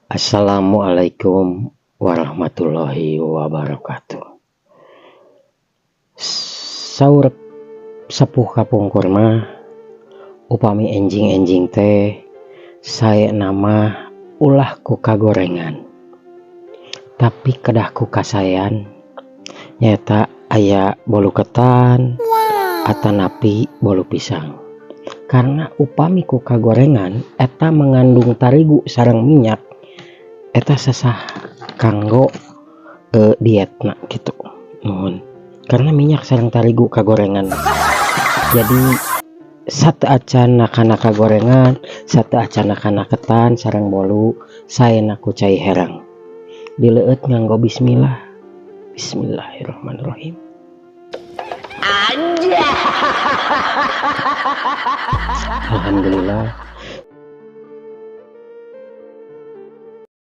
Assalamualaikum warahmatullahi wabarakatuh. Saur sepuh kapungkur mah upami enjing-enjing teh saena mah ulah ku kagorengan tapi kedah ku kasaean nyaeta aya bolu ketan atanapi bolu pisang karena upami ku kagorengan eta mengandung tarigu sareng minyak eta sesah kanggo dietna gitu nuhun karena minyak sareng tarigu kagorengan. Jadi sateuacanna kana kagorengan, sateuacanna kana ketan sareng bolu, saena ku cai herang dileueut nganggo bismillah. Bismillahirrahmanirrahim. Alhamdulillah.